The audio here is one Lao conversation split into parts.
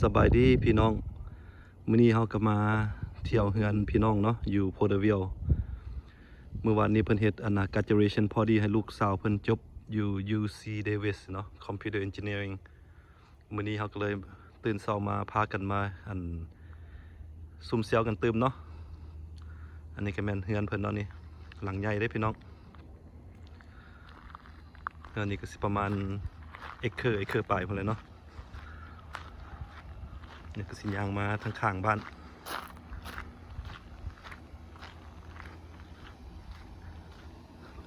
ສະບາຍດີພີ່ນ້ອງ, ມື້ນີ້ເຮົາກໍມາທ່ຽວເຮືອນພີ່ນ້ອງເນາະ ຢູ່ Porterville. ມື້ວານນີ້ເພິ່ນເຮັດອັນນ່າ graduation party ໃຫ້ລູກສາວເພິ່ນຈົບຢູ່ UC Davis ເນາະ Computer Engineering. ມື້ນີ້ເຮົາກໍເລີຍຕື່ນເຊົ້າມາ ພາກັນມາ ອັນ ຊຸມແຊວກັນຕື່ມເນາະ. ອັນນີ້ກໍແມ່ນເຮືອນເພິ່ນເນາະ ນີ້ ຫຼັງໃຫຍ່ເດ້ພີ່ນ້ອງ. ເຮືອນນີ້ກໍຊິປະມານເອເຄີ ເອເຄີປາຍພຸ້ນແຫຼະເນາະ. ນີ້ກໍຊິຍ່າງມາທາງຂ້າງບ້ານ.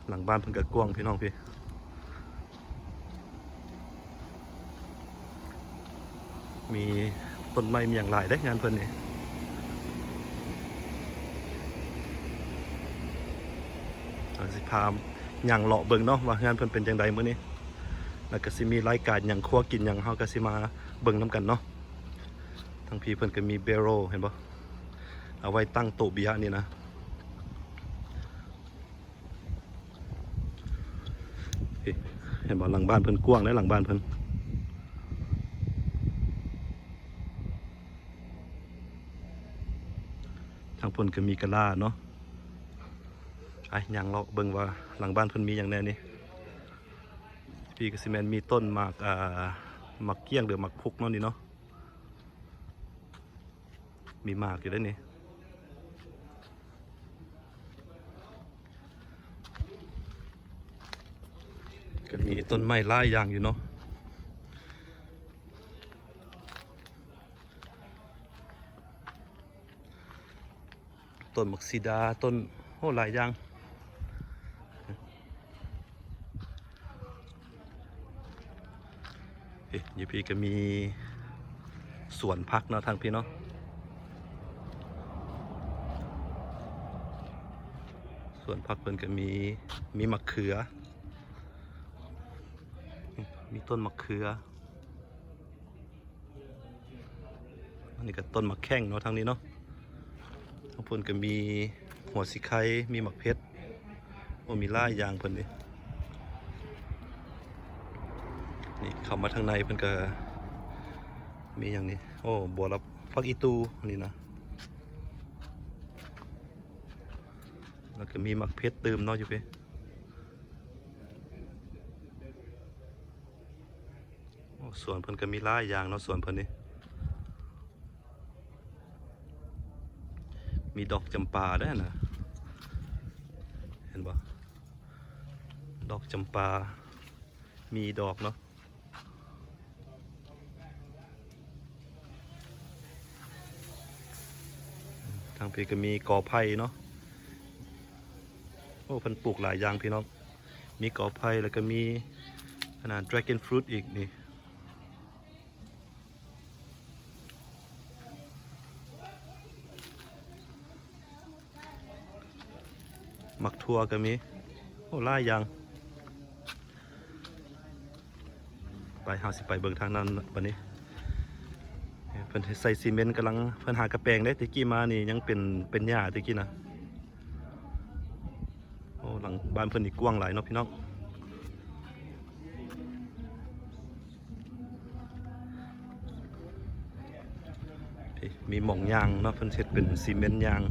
ຫຼັງບ້ານເພິ່ນກໍກວ້າງພີ່ນ້ອງພີ່, ມີຕົ້ນໄມ້ມີຫຍັງຫຼາຍເດ້ງານເພິ່ນນີ້. ເຮົາຊິພາຍ່າງເລາະເບິ່ງເນາະ ວ່າເຮືອນເພິ່ນເປັນຈັ່ງໃດມື້ນີ້, ແລ້ວກໍຊິມີລາຍການຫຍັງ ຄົວກິນຫຍັງ ເຮົາກໍຊິມາເບິ່ງນຳກັນເນາະ. ທາງພີ້ເພິ່ນກໍມີ barrel ເຫັນບໍ່ ເອົາໄວ້ຕັ້ງໂຕະເບຍນີ້ນະ. ເຫັນບໍ່ ຫຼັງບ້ານເພິ່ນກວ້າງເດ້ ຫຼັງບ້ານເພິ່ນ. ທາງພຸ້ນກໍມີກະລາເນາະ. ໄປຍ່າງເລາະເບິ່ງວ່າຫຼັງບ້ານເພິ່ນມີຫຍັງແດ່ນີ້. ພີ້ກໍຊິແມ່ນມີຕົ້ນໝາກ ອ່າ ໝາກກ້ຽງ ຫຼື ໝາກພຸກເນາະນີ້ເນາະ. ມີໝາກຢູ່ເດ້ນີ້, ກໍມີຕົ້ນໄມ້ຫຼາຍຢ່າງຢູ່ເນາະ. ຕົ້ນໝາກຊີດາ ຕົ້ນ ໂອ້ ຫຼາຍຢ່າງ. ເອີ ຢູ່ພີ້ກໍມີສວນຜັກເນາະ ທາງພີ້ເນາະ. ສວນຜັກເພິ່ນກໍມີ ມີໝາກເຂືອ, ມີຕົ້ນໝາກເຂືອ. ອັນນີ້ກໍຕົ້ນໝາກແຂ້ງເນາະ ທາງນີ້ເນາະ. ທາງພຸ້ນກໍມີຫົວສີໄຄ, ມີໝາກເຜັດ. ໂອ້ ມີຫຼາຍຢ່າງເພິ່ນນີ້. ນີ້ເຂົ້າມາທາງໃນເພິ່ນກໍມີຫຍັງນີ້ ໂອ້ ບົວລະ ຜັກອີ່ຕູ່ນີ້ນະ. ແລ້ວກໍມີໝາກເຜັດຕື່ມເນາະ ຢູ່ພີ້. ໂອ້ ສວນເພິ່ນກໍມີຫຼາຍຢ່າງເນາະ ສວນເພິ່ນນີ້. ມີດອກຈຳປາເດ້ນະ ເຫັນບໍ່ ດອກຈຳປາ ມີດອກເນາະ. ທາງພີ້ກໍມີກໍໄຜ່ເນາະ. ໂອ້ ເພິ່ນປູກຫຼາຍຢ່າງພີ່ນ້ອງ, ມີກໍໄຜ່ ແລ້ວກໍມີອັນນັ້ນ dragon fruit ອີກນີ້. ໝາກຖົ່ວກໍມີ ໂອ້ ຫຼາຍຢ່າງ. ໄປ ເຮົາຊິໄປເບິ່ງທາງນັ້ນບັດນີ້. ເພິ່ນໃສ່ຊີເມັນ ກຳລັງ ເພິ່ນຫາກະແປງເດ້. ແຕ່ກີ້ມານີ້ຍັງເປັນ ເປັນຫຍ້າແຕ່ກີ້ນະ. ໂອ້ ຫຼັງບ້ານເພິ່ນນີ້ກວ້າງຫຼາຍເນາະ ພີ່ນ້ອງ. ເອີ ມີໝ່ອງຍ່າງເນາະ, ເພິ່ນເຮັດເປັນຊີເມັນຍ່າງ.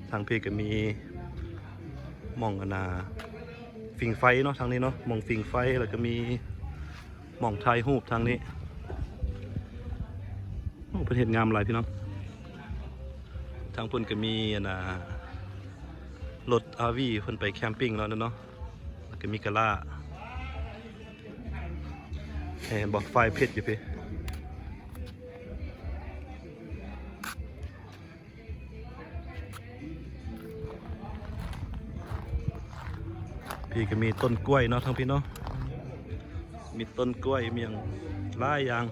ທາງພີ້ກໍມີໝ່ອງອັນນ່າ ຟິງໄຟເນາະ ທາງນີ້ເນາະ, ໝ່ອງຟິງໄຟ ແລ້ວກໍມີ ໝ່ອງຖ່າຍຮູບທາງນີ້. ໂອ້ ເພິ່ນເຮັດງາມຫຼາຍ ພີ່ນ້ອງ. ທາງພຸ້ນກໍມີອັນນ່າ ລົດ ອາຣ໌ວີ ເພິ່ນໄປແຄມປິງແລ້ວເນາະ, ແລ້ວກໍມີກະລາ ເຫັນບໍ່ ໄຟເພັດຢູ່ພີ້. ພີ້ກໍມີຕົ້ນກ້ວຍເນາະ ທາງພີ້ເນາະ, ມີຕົ້ນກ້ວຍ ມີຫຍັງຫຼາຍຢ່າງ.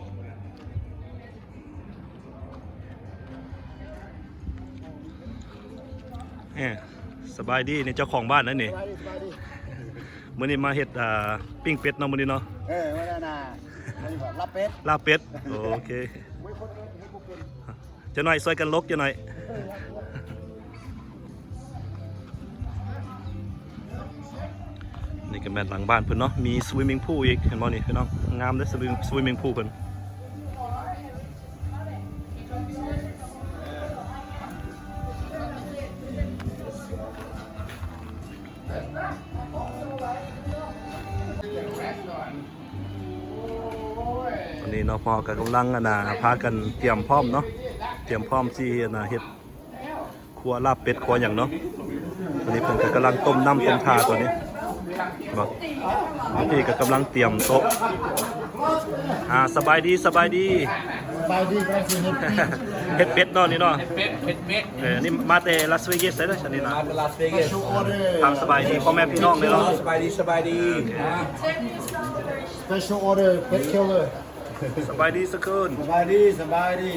ເອີ ສະບາຍດີ ນີ້ເຈົ້າຂອງບ້ານນະນີ້. ສະບາຍດີ ສະບາຍດີ. ມື້ນີ້ມາເຮັດ ອ່າ ປີ້ງເປັດເນາະ ມື້ນີ້ເນາະ. ເອີ ມື້ນັ້ນນະ ລາບເປັດ ລາບເປັດ. ໂອເຄ ມື້ຄົນເຮັດບໍ່ເປັນ. ຈັກໜ້ອຍຊ່ວຍກັນຫຼົກຈັກໜ້ອຍ. ເອີ ລາບເປັດ. ນີ້ກໍແມ່ນຫຼັງບ້ານເພິ່ນເນາະ ມີ swimming pool ອີກ ເຫັນບໍ່ນີ້ພີ່ນ້ອງ ງາມເດ້ swimming swimming pool ເພິ່ນ. ຕອນນີ້ເນາະ ພວກເຮົາກໍກຳລັງ ອັນນ່າ ພາກັນຕຽມພ້ອມເນາະ ຕຽມພ້ອມຊິ ອັນນ່າ ເຮັດ ຄົວລາບເປັດຄົວຫຍັງເນາະ. ຕອນນີ້ເພິ່ນກໍກຳລັງຕົ້ມນ້ຳຕົ້ມທ່າຕອນນີ້ເນາະ ພີ່ກໍກຳລັງຕຽມໂຕະ. ອ່າ ສະບາຍດີ ສະບາຍດີ ສະບາຍດີ ເຮັດເປັດເນາະນີ້ເນາະ ເຮັດເປັດ ເຮັດເປັດ ເອີ ນີ້ມາແຕ່ລາສເວກັສເດີ ອັນນີ້ນະ ມາແຕ່ລາສເວກັສ Special order ທາງສະບາຍດີພໍ່ແມ່ພີ່ນ້ອງເດີເນາະ ສະບາຍດີ ສະບາຍດີ Special order pet killer. ສະບາຍດີສະເກີນ ສະບາຍດີ ສະບາຍດີ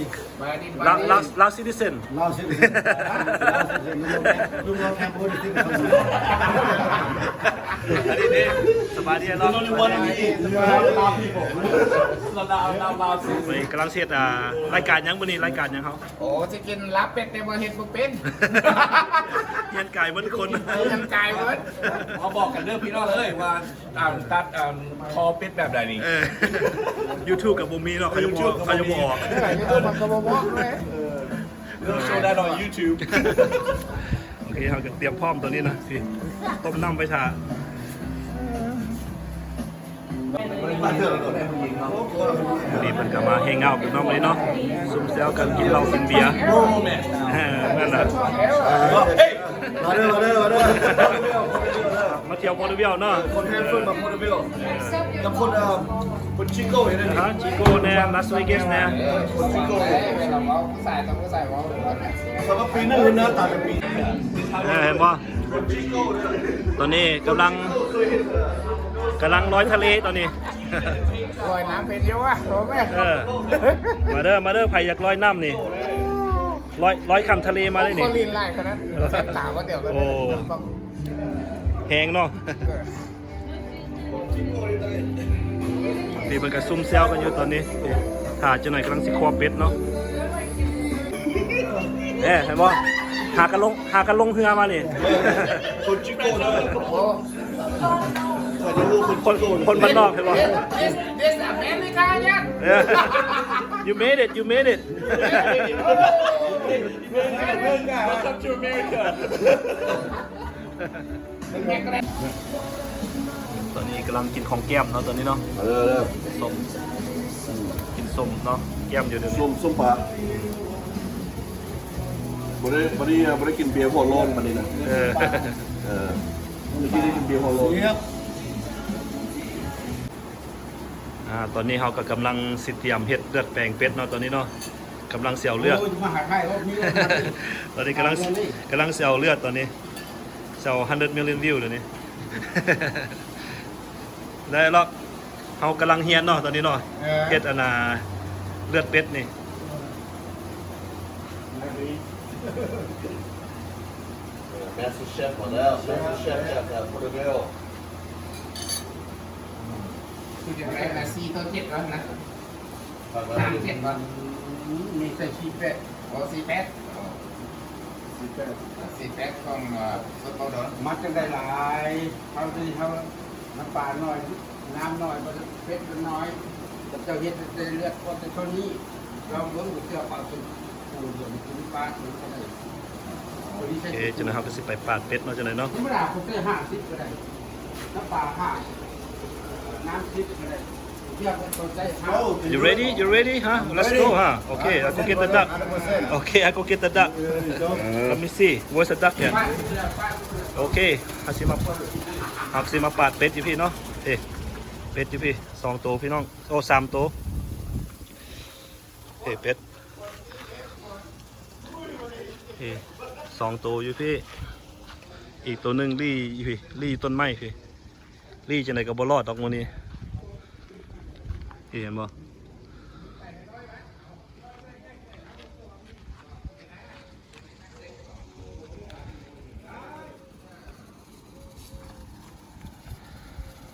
ລາວ ລາວ ລາວຊິຕິເຊັນ ລາວຊິຕິເຊັນ ລາວຊິຕິເຊັນ ອັນນີ້ເດ້ ສະບາຍດີເນາະ Only one of me. ກຳລັງເຮັດ ອ່າ ລາຍການຫຍັງມື້ນີ້ ລາຍການຫຍັງເຮົາ? ໂອ້ ຊິກິນລາບເປັດ ແຕ່ວ່າເຮັດບໍ່ເປັນ ຮຽນກາຍໝົດທຸກຄົນ ຮຽນກາຍໝົດ ມາບອກກັນເດີພີ່ນ້ອງເອີຍວ່າ ອັນ ຕັດ ອັນ ຄໍເປັດແບບໃດນີ້ ເອີ YouTube ກໍບໍ່ມີເນາະ ເຂົາຈະບໍ່ YouTube ເຂົາຈະບໍ່ອອກ ເອີ YouTube ກໍບໍ່ບອກເລີຍ ເອີ We'll show that on YouTube. ໂອເຄ ເຮົາກໍຕຽມພ້ອມຕອນນີ້ນະ ຊິຕົ້ມນ້ຳໄວ້ຖ້າ ນີ້ເພິ່ນກໍມາແຮງເອົາກັນເນາະ ມື້ນີ້ເນາະ ຊຸມແຊວກັນກິນເຫຼົ້າກິນເບຍ ເອີ ແມ່ນລະ ມາເດີ ມາເດີ ມາເດີ ມາທ່ຽວໂປຣຕຸເກວເນາະ ຄົນແຮງເພິ່ນມາໂປຣຕຸເກວ ກັບຄົນ ເອີ ຄົນຊິໂກ້ເດ້ ອາ ຊິໂກ້ແດ່ ລາສເວກັສແດ່ ຄົນຊິໂກ້ ສຳລັບປີໜຶ່ງເຫັນໜ້າຕາເປັນປີ ເອີ ເຫັນບໍ່ ຕອນນີ້ກຳລັງ ກຳລັງລອຍທະເລຕອນນີ້ ລອຍນ້ຳເປັນຢູ່ວະ ໂຕແມ່ ເອີ ມາເດີ ມາເດີ ໃຜຢາກລອຍນ້ຳນີ້ ລອຍ ລອຍຂ້າມທະເລມາເລີຍນີ້ ໂອ້ ແຮງເນາະ ເອີ ນີ້ເພິ່ນກໍຊຸມແຊວກັນຢູ່ຕອນນີ້ ຖ້າຈັກໜ້ອຍກຳລັງຊິຄົວເປັດເນາະ ເອີ ເຫັນບໍ່ ຫາກັນລົງ ຫາກັນລົງເຮືອມານີ້ ຄົນຊິໂກ້ເດີ ຄົນ ຄົນບ້ານນອກເຫັນບໍ່ This America ເອີ You made it, you made it. Welcome to America. ຕອນນີ້ກຳລັງກິນຂອງແກ້ມເນາະ ຕອນນີ້ເນາະ ເອີ ສົ້ມ ກິນສົ້ມເນາະ ແກ້ມຢູ່ເດີ ສົ້ມ ສົ້ມປາ ບໍ່ໄດ້ ບໍ່ໄດ້ ບໍ່ໄດ້ກິນເບຍຫົວໂລ້ນບາດນີ້ນະ ເອີ ເອີ ເມື່ອກີ້ໄດ້ກິນເບຍຫົວໂລ້ນ ອ່າ ຕອນນີ້ເຮົາກໍກຳລັງຊິຕຽມເຮັດເລືອດແປງເປັດເນາະ ຕອນນີ້ເນາະ ກຳລັງຊິເອົາເລືອດ ໂອ້ຍ ມາຫາໄທ ຕອນນີ້ກຳລັງ ກຳລັງຊິເອົາເລືອດຕອນນີ້ ເຈົ້າ hundred million view ດຽວນີ້ ໄດ້ລອກ ເຮົາກຳລັງຮຽນເນາະ ຕອນນີ້ເນາະ ເອີ ເຮັດອັນນ່າ ເລືອດເປັດນີ້ ເອີ Master Chef ມາແລ້ວ Master Chef ຈາກ ເອີ ໂປຣຕຸເກວ ຄືຈັ່ງໃດລະ ສີ່ຕໍ່ເຈັດແລ້ວນະ ສາມເຈັດບໍ່ ອືມ ມີໃສ່ສີ່ແປດ ອໍ ສີ່ແປດ ອໍ ສີ່ແປດ ສີ່ແປດຂອງ ເອີ ສົດເບົາດອນ ມັກຈັ່ງໃດຫຼາຍ ເທົ່າທີ່ເຮົາ ນ້ຳປາໜ້ອຍ ນ້ຳໜ້ອຍ ເປັດມັນໜ້ອຍ ເຈົ້າເຮັດແຕ່ເລືອດ ເອົາແຕ່ເທົ່ານີ້ ລອງເບິ່ງ ເພື່ອປາກ ໂອເຄ ຈັ່ງນັ້ນເຮົາກໍຊິໄປປາດເປັດເນາະ ຈັ່ງໃດເນາະ ທຳມະດາຄົນໃສ່ຫ້າສິບກໍໄດ້ ນ້ຳປາຫ້າ ນ້ຳສິບກໍໄດ້ ເພື່ອຄົນໃສ່ຫ້າ You ready? You ready? Huh? Let's go, huh? Okay, I go get the duck. Okay, I go get the duck. Let me see. Where's the duck at? Okay, ເຮົາຊິມາ ເຮົາຊິມາປາດເປັດຢູ່ພີ້ເນາະ ເອີ ເປັດຢູ່ພີ້ ສອງໂຕພີ່ນ້ອງ ໂອ້ ສາມໂຕ ເອີ ເປັດ ເອີ ສອງໂຕຢູ່ພີ້ ອີກໂຕໜຶ່ງລີ້ຢູ່ພີ້ ລີ້ຢູ່ຕົ້ນໄມ້ພີ້ ລີ້ຈັ່ງໃດກໍບໍ່ລອດດອກມື້ນີ້ ເຫັນບໍ່?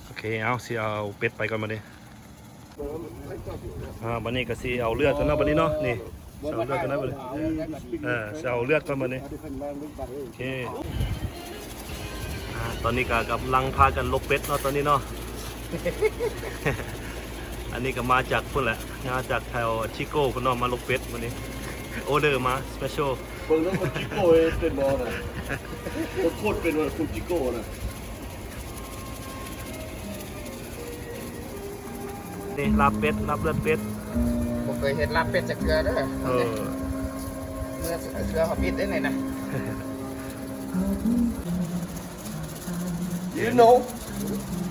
ໂອເຄ ເອົາ ຊິເອົາເປັດໄປກ່ອນບັດນີ້ ອ່າ ບັດນີ້ກໍຊິເອົາເລືອດກ່ອນເນາະ ບັດນີ້ເນາະ ນີ້ ຊິເອົາເລືອດກ່ອນນະບັດນີ້ ເອີ ຊິເອົາເລືອດກ່ອນບັດນີ້ ໂອເຄ ອ່າ ຕອນນີ້ກໍກຳລັງພາກັນຫຼົກເປັດເນາະ ຕອນນີ້ເນາະ. ອັນນີ້ກໍມາຈາກພຸ້ນແຫຼະ ມາຈາກແຖວຊິໂກ້ພຸ້ນເນາະ ມາຫຼົກເປັດມື້ນີ້ ອໍເດີມາສະເປຊຽວ. ເບິ່ງແລ້ວຄົນຊິໂກ້ເປັນບໍ່ນະ ໂຄດເປັນວ່າຄົນຊິໂກ້ນະ. ນີ້ລາບເປັດ ລາບເລືອດເປັດ ບໍ່ເຄີຍເຮັດລາບເປັດຈັກເທື່ອເດີ. ເອີ ເມື່ອເທື່ອເຮົາບິດໄດ້ນີ້ນະ. You know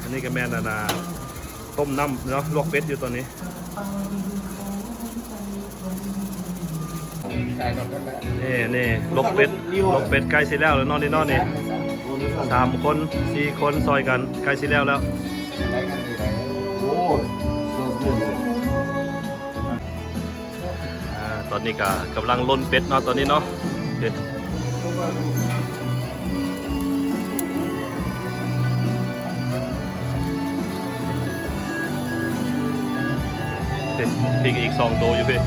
ອັນນີ້ກໍແມ່ນອັນນ່າ ຕົ້ມນ້ຳເນາະ ລວກເປັດຢູ່ຕອນນີ້. ນີ້ ນີ້ ຫຼົກເປັດ ຫຼົກເປັດໃກ້ຊິແລ້ວແລ້ວເນາະ ນີ້ເນາະ ນີ້ ສາມຄົນ ສີ່ຄົນຊ່ອຍກັນ ໃກ້ຊິແລ້ວແລ້ວ. ອ່າ ຕອນນີ້ກໍກຳລັງລົນເປັດເນາະ ຕອນນີ້ເນາະ. ເປັດ ເປັດ ພິກອີກສອງໂຕຢູ່ພີ້.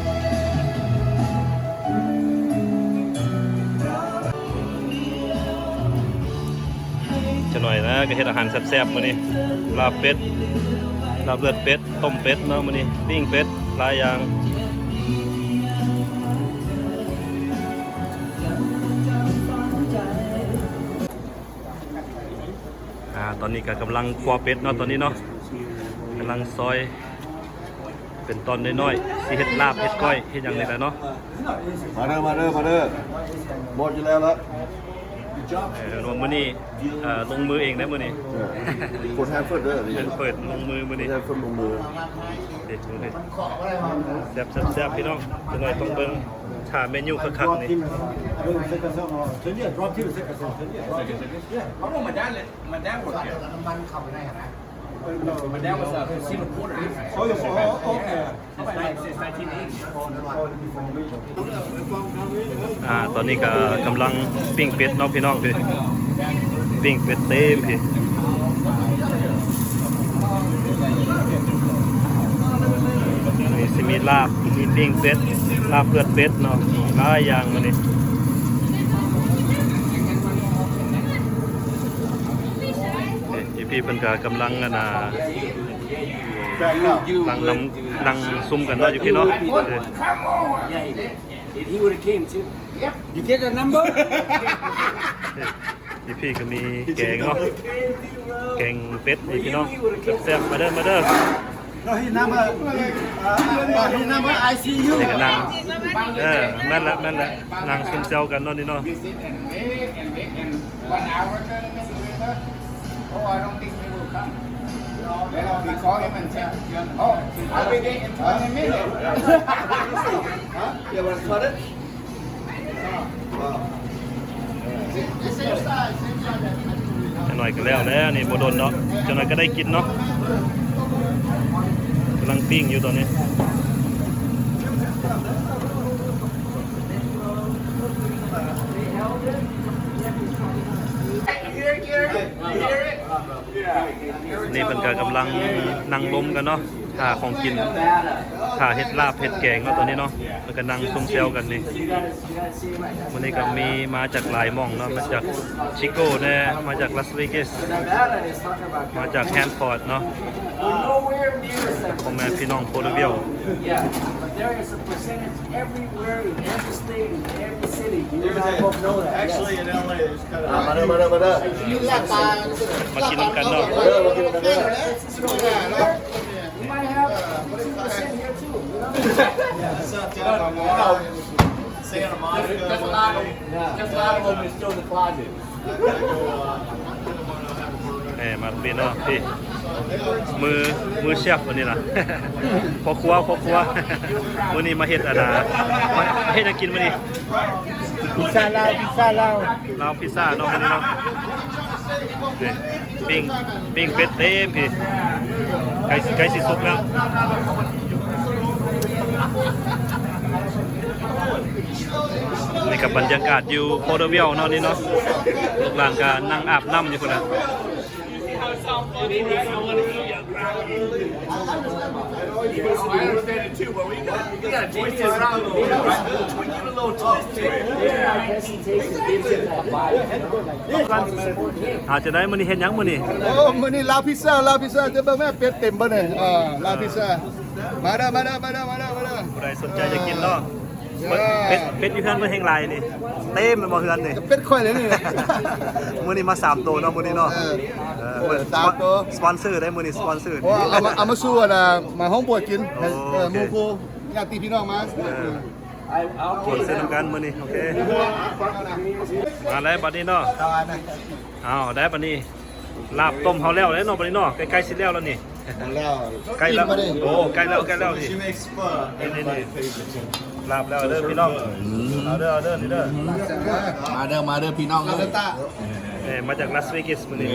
ຈັກໜ້ອຍນະ ກໍເຮັດອາຫານແຊບໆມື້ນີ້ ລາບເປັດ ລາບເລືອດເປັດ ຕົ້ມເປັດເນາະມື້ນີ້ ປີ້ງເປັດ ຫຼາຍຢ່າງ. ອ່າ ຕອນນີ້ກໍກຳລັງຂົ້ວເປັດເນາະ ຕອນນີ້ເນາະ ກຳລັງຊອຍເປັນຕອນນ້ອຍໆ ຊິເຮັດລາບ ເຮັດກ້ອຍ ເຮັດຫຍັງນີ້ແຫຼະເນາະ. ມາເດີ ມາເດີ ມາເດີ ໝົດຢູ່ແລ້ວລະ. ເອີ ມື້ນີ້ ເອີ ລົງມືເອງເດ້ມື້ນີ້ ເອີ ຄົນແຮມເຟີດເດີ ແຮມເຟີດລົງມືມື້ນີ້ ຄົນແຮມເຟີດລົງມື. ເດັດ ເດັດ ແຊບໆ ພີ່ນ້ອງ ຈັກໜ້ອຍຕ້ອງເບິ່ງຖ້າເມນູຄັກໆນີ້. My dad was, my dad worked there. My dad was a casino porter. Oh, yeah. Oh, okay. Since, like, since nineteen eighty. ອ່າ ຕອນນີ້ກໍກຳລັງປີ້ງເປັດເນາະ ພີ່ນ້ອງ ພີ່ ປີ້ງເປັດເຕັມພີ້. ນີ້ຊິມີລາບ ມີປີ້ງເປັດ ລາບເລືອດເປັດເນາະ ຫຼາຍຢ່າງມື້ນີ້. ນີ້ ພີ່ເພິ່ນກໍກຳລັງ ອັນນ່າ ນັ່ງນຳ ນັ່ງຊຸມກັນເນາະ ຢູ່ພີ້ເນາະ. If he would have came too. You get the number? ຢູ່ພີ້ກໍມີແກງເນາະ ແກງເປັດນີ້ພີ່ນ້ອງ ແຊບໆ ມາເດີ ມາເດີ. No, his number, uh, uh, his number I C U. ນີ້ກໍນັ່ງ ເອີ ແມ່ນລະ ແມ່ນລະ ນັ່ງຊຸມແຊວກັນເນາະນີ້ເນາະ. One hour, thirty minutes later. Oh, I don't think he will come. We call him and tell. Oh, I'll be there in twenty minutes. Huh? You wanna cut it? ຈັກໜ້ອຍກໍແລ້ວແລ້ວນີ້ ບໍ່ດົນເນາະ ຈັກໜ້ອຍກໍໄດ້ກິນເນາະ ກຳລັງປີ້ງຢູ່ຕອນນີ້. ນີ້ເພິ່ນກໍກຳລັງນັ່ງລົມກັນເນາະ ຖ້າຂອງກິນ ຖ້າເຮັດລາບເຮັດແກງເນາະ ຕອນນີ້ເນາະ ເພິ່ນກໍນັ່ງຊົມແຊວກັນນີ້. ມື້ນີ້ກໍມີມາຈາກຫຼາຍໝ່ອງເນາະ ມາຈາກຊິໂກ້ແດ່ ມາຈາກລາສເວກັສ ມາຈາກແຮນຟອດເນາະ ພໍ່ແມ່ພີ່ນ້ອງໂພເດີວິວ. Everywhere, in every state, in every city. You and I both know that. Yes. Actually, in L A, it's kind of ມາເດີ ມາເດີ ມາເດີ ມາກິນນຳກັນເນາະ. ເດີ ມາກິນນຳກັນເດີ. We might have fifty percent here too, you know? That's not down on Long Island. Santa Monica. There's a lot of, there's a lot of them is still in the closet. ເອີ ມາເປັນເນາະ ພີ່ ມື ມືເຊຟອັນນີ້ນະ ພໍ່ຄົວ ພໍ່ຄົວ. ມື້ນີ້ມາເຮັດອັນນະ ມາເຮັດຫຍັງກິນມື້ນີ້? ພິຊຊາລາວ ພິຊຊາລາວ ລາວພິຊຊາເນາະ ມື້ນີ້ເນາະ. ນີ້ ປີ້ງ ປີ້ງເປັດເຕັມພີ້ ໃກ້ ໃກ້ຊິສຸກແລ້ວ. ນີ້ກໍບັນຍາກາດຢູ່ໂພເດີວິວເນາະ ນີ້ເນາະ ລູກຫຼານກໍນັ່ງອາບນ້ຳຢູ່ພຸ້ນນະ. ເ Oh, I understand it too, but we got, we got to tweak this out a little bit, right? Tweak it a little, twist it. ອາ ຈັ່ງໃດມື້ນີ້ເຮັດຫຍັງມື້ນີ້? ໂອ້ ມື້ນີ້ລາວພິຊາ ລາວພິຊາ ຈະເບິ່ງແມ່ເປັດເຕັມບໍ່ນີ້? ເອີ ລາວພິຊາ ມາເດີ ມາເດີ ມາເດີ ມາເດີ ມາເດີ ຜູ້ໃດສົນໃຈຢາກກິນເນາະ. ເອີ ເປັດ ເປັດຢູ່ເຮືອນເພິ່ນແຮ່ງຫຼາຍນີ້ ເຕັມແມ່ນບໍ່ເຮືອນນີ້? ເປັດຂ້ອຍເລີຍນີ້ ມື້ນີ້ມາສາມໂຕເນາະ ມື້ນີ້ເນາະ. ເອີ ເອີ ສາມໂຕ ສະປອນເຊີໄດ໋ມື້ນີ້ ສະປອນເຊີ. ໂອ້ ເອົາມາ ເອົາມາສູ່ ອັນນ່າ ມາໂຮມບົວກິນ ໂອເຄ ເອີ ໝູ່ຄູ່ ຍາດຕິພີ່ນ້ອງມາ ເອີ ກິນເຊິ່ງນຳກັນມື້ນີ້. ໂອເຄ ມາແລ້ວບັດນີ້ເນາະ. ເອົາໄດ້ບັດນີ້ ລາບຕົ້ມເຮົາແລ້ວເດ້ເນາະ ບັດນີ້ເນາະ. ໃກ້ໆຊິແລ້ວແລ້ວນີ້ ແລ້ວ ໃກ້ແລ້ວ. ໂອ້ ໃກ້ແລ້ວ ໃກ້ແລ້ວນີ້ ນີ້ໆ ລາບແລ້ວເດີພີ່ນ້ອງ. ເອົາເດີ ເອົາເດີ ນີ້ເດີ ມາເດີ ມາເດີພີ່ນ້ອງເອີຍ. ເອີ ມາຈາກລາສເວກັສມື້ນີ້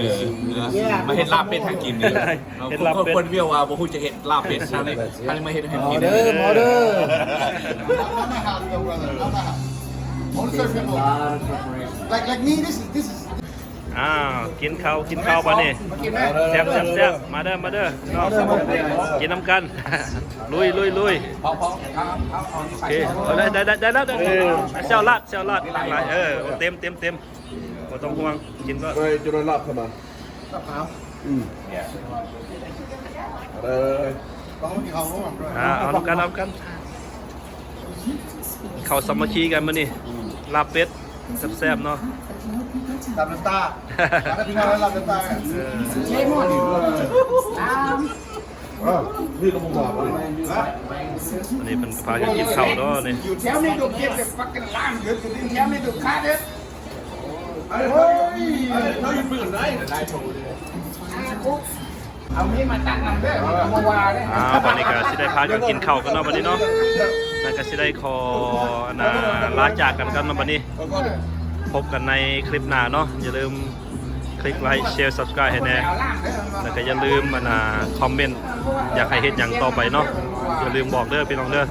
ມາເຮັດລາບເປັດໃຫ້ກິນນີ້. ເຮັດລາບເປັດ ຄົນວຽວວ່າບໍ່ຮູ້ຈະເຮັດລາບເປັດ ອັນນີ້ມາເຮັດໃຫ້ກິນເດີ ມາເດີ. Like, like me, this is, this is ອ້າວ ກິນເຂົ້າ ກິນເຂົ້າບັດນີ້ ແຊບໆໆ. ມາເດີ ມາເດີ ກິນນຳກັນ ລຸຍໆໆ. ໂອເຄ ໄດ້ ໄດ້ ໄດ້ແລ້ວ ໄດ້ແລ້ວ. ແຊວລາດ ແຊວລາດຫຼາຍ ເອີ ເຕັມໆໆ ບໍ່ຕ້ອງຫ່ວງ ກິນກໍໄດ້. ຈະໄດ້ລາບເຂົ້າມາ ອືມ ເອີ ອ່າ ເອົານຳກັນ ເອົານຳກັນ ເຂົ້າສາມັກຄີກັນມື້ນີ້. ອືມ ລາບເປັດແຊບໆເນາະ ລາບເປັດຕາ ລາບເປັດຕາ ເອີ ເລມອນ ເອີ ນີ້ກໍບໍ່ບອກເລີຍ. ອັນນີ້ເພິ່ນກໍພາກັນກິນເຂົ້າເນາະນີ້. You tell me to get the fucking lime, dude. You didn't tell me to cut it. ເອົາມີດມາຕັດນຳເດີ ບໍ່ວ່າເດີ. ອ່າ ບັດນີ້ກໍຊິໄດ້ພາກັນກິນເຂົ້າກັນເນາະ ບັດນີ້ເນາະ. ແລ້ວກໍຊິໄດ້ຂໍ ອັນນ່າ ລາຈາກກັນກ່ອນເນາະ ບັດນີ້. ພົບກັນໃນຄລິບໜ້າເນາະ. ຢ່າລືມ ຄລິກໄລຄ ແຊ ຊັບສະຄຣາຍ ໃຫ້ແດ່ ແລ້ວກໍຢ່າລືມ ອັນນ່າ ຄອມເມັນ ຢາກໃຫ້ເຮັດຫຍັງຕໍ່ໄປເນາະ. ຢ່າລືມບອກເດີພີ່ນ້ອງເດີ.